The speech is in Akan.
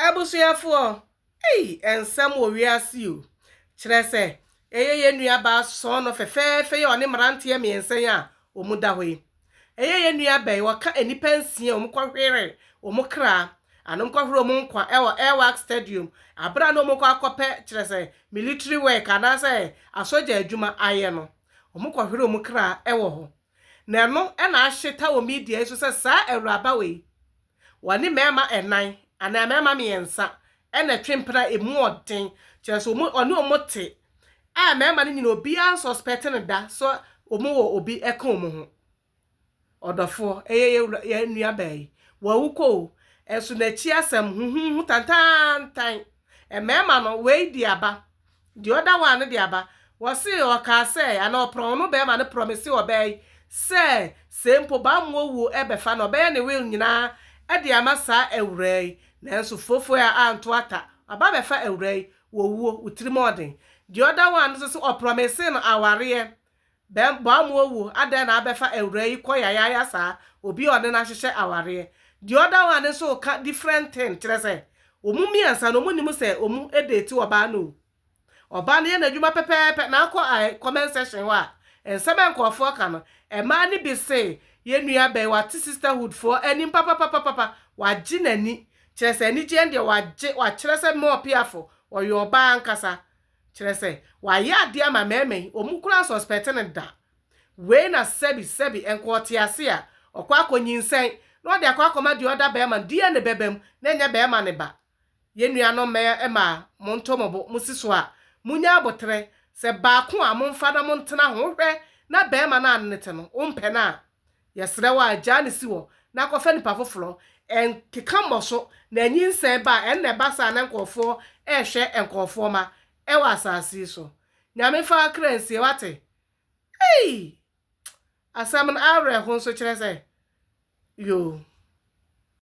Abusuafoɔ, ei, nsɛm wɔ wiase o. Kyerɛ sɛ, ɛyɛ yɛn nuabaa sɔɔnɔ fɛfɛɛfɛ yi a ɔne mmeranteɛ mmiɛnsa yi a wɔda hɔ yi. Ɛyɛ yɛn nuabaa yi, wɔka nnipa nsia a wɔkɔhweree wɔn kra, anaa wɔkɔhweree wɔn nkwa wɔ Airwax Stadium, aberɛ a na wɔrekɔ akɔpɛ, kyerɛ sɛ, military work anaasɛ asogya adwuma ayɛ no. Wɔkɔhweree wɔn kra wɔ hɔ. Na ɛno na ahyeta wɔ media yi so sɛ saa awuraba wei, wɔne mmarima nnan anaa mmarima mmiɛnsa na ɛtwe mpena a ɛmu ɔden, kyerɛ sɛ wɔn ɔne wɔn te a mmarima no nyina obiara nsuspɛte no da sɛ wɔn wɔ obi ka wɔn ho. Ɔdɔfoɔ, ɛyɛ yɛn wura yɛn nuabaa yi, wawu kɔ o, nso n'akyi asɛm huhuuhu tantaantan. Mmarima no, wei de aba, Deɛ ɔda hɔ a no de aba. Wɔse ɔkaa sɛ, anaa ɔprɔn no bɛɛma no prɔmise ɔbaa yi sɛ sɛ mpo bammoɔ wuo bɛfa no ɔbɛyɛ ne will nyinaa de ama saa awuraa yi. Nanso fofoe a anto ata, aba abɛfa awuraa yi wɔ wuo, wo tirim ɔɔden. Deɛ ɔda hɔ a no nso se ɔprɔmise no awareɛ Bɛn boa mo owu adɛn na abɛfa awuraa yi kɔ yayaaya saa obi a ɔne no ahyehyɛ awareɛ deɛ ɔda hɔ a ne nso reka different thing kyerɛ sɛ ɔmu mmiɛnsa no ɔmu nim sɛ ɔmu date ɔbaa no o ɔbaa no yɛ n'adwuma pɛpɛɛpɛ na akɔ ae comment section hɔ a nsɛm a nkurɔfoɔ ka no mmaa no bi se yɛn nua bɛn wate sisterhood foɔ anim papapapapa wagye n'ani kyerɛ sɛ anigyeɛ no deɛ wagye wakyerɛ sɛ mɔɔpeafo ɔyɛ ɔbaa ankasa Kyerɛ sɛ, wayɛ adeɛ ama mmarima yi, wɔn koraa nsuspɛte no da. Wei na sɛbi sɛbi nka ɔte ase a, ɔkɔ akɔ nyinsɛn na ɔde akɔ akɔma deɛ ɔda barima no, DNA bɛba mu na ɛnyɛ barima no ba. Yɛn nuanom mmaa, monto mo bo, mosi so a, monya aboterɛ, sɛ baako a momfa na montena ho, wohwɛ na barima no a ne te no, wompɛ no a, Yɛsrɛ wo a, gyaa no si hɔ na kɔfa nipa foforɔ. Ɛnkeka mmɔ so, na nyinsɛn ba a, ɛno na ɛba saa na nkurɔfoɔ rehwɛ nkurɔfoɔ mma wɔ asase yi so. Nyame mfa wo kra nsie, wate? Ei! Asɛm no awerɛho nso kyerɛ sɛ, yoo.